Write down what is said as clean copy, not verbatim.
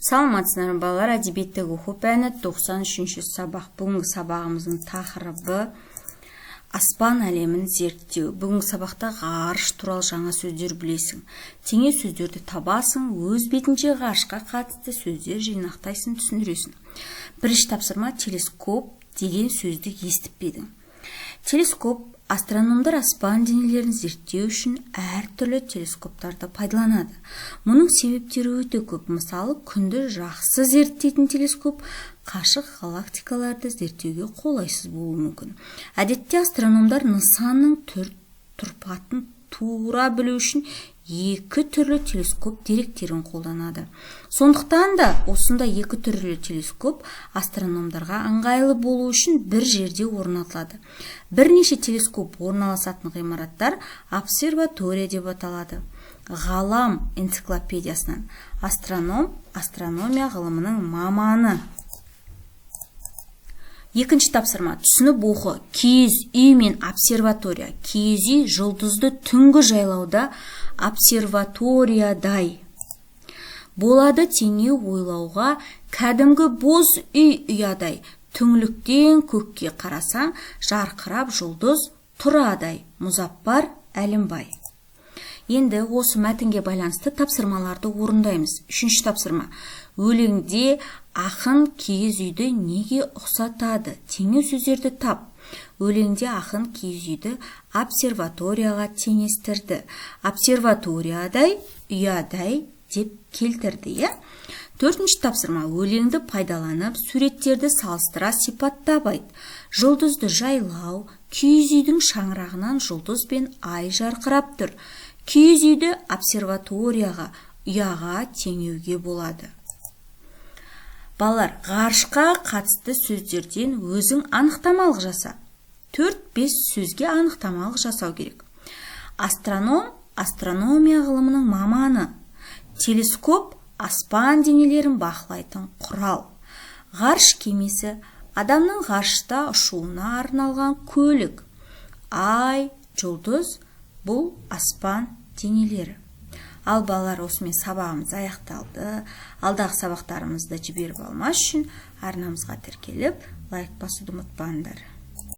Саламатсыздар ма, балалар! Әдебиеттегі оқу пәні, 93 сабақ. Бүгінгі сабағымыздың тақырыбы – аспан әлемін зерттеу. Бүгінгі сабақта ғарыш туралы жаңа сөздер білесің, теңеу сөздерді табасың, өз бетінше ғарышқа қатысты сөздер жинақтайсың, түсіндіресің. Бірінші тапсырма. Телескоп деген сөзді естіп пе едің? Телескоп. Астрономдар аспан денелерін зерттеу үшін әртүрлі телескоптарды пайдаланады. Мұның себептері өте көп. Мысалы, күнді жақсы зерттейтін телескоп қашық галактикаларды зерттеуге қолайсыз болуы мүмкін. Әдетте астрономдар нысанның түр тұрпатын тура білу үшін екі түрлі телескоп деректерін қолданады. Сондықтан да осындай екі түрлі телескоп астрономдарға ыңғайлы болу үшін бір жерде орнатылады. Бірнеше телескоп орналасатын ғимараттар обсерватория деп аталады. Ғалам энциклопедиясынан. Астроном – астрономия ғылымының маманы. Екінші тапсырма. Түсініп оқы. Киіз үй мен обсерватория. Киіз үй жұлдызды түнгі жайлауда обсерваториядай болады. Теңеу ойлауға кәдімгі боз үй ұядай. Түңліктен көкке қарасаң, жарқырап жұлдыз тұрадай. Мұзаппар Әлімбай. Енді осы мәтінге байланысты тапсырмаларды орындаймыз. Үшінші тапсырма. Өлеңде ақын киіз үйді неге ұқсатады? Теңеу сөздерді тап. Өлеңде ақын киіз үйді обсерваторияға теңестірді. Обсерваториядай, ұядай деп келтірді, иә. Төртінші тапсырма. Өлеңді пайдаланып, суреттерді салыстыра сипаттап айт. Жұлдызды жайлау. Киіз үйдің шаңырағынан жұлдыз бен ай жарқырап тұр. Киіз үйді обсерваторияға, ұяға теңеуге болады. Балалар, ғарышқа қатысты сөздерден өзің анықтамалық жаса. 4-5 сөзге анықтамалық жасау керек. Астроном – астрономия ғылымының маманы. Телескоп – аспан денелерін бақылайтын құрал. Ғарыш кемесі – адамның ғарышта ұшуына арналған көлік. Ай, жұлдыз – бұл аспан денелері. Ал, балалар, осымен сабағымыз аяқталды. Алдағы сабақтарымызды жіберіп алмас үшін арнамызға тіркеліп, лайк басуды ұмытпаңдар.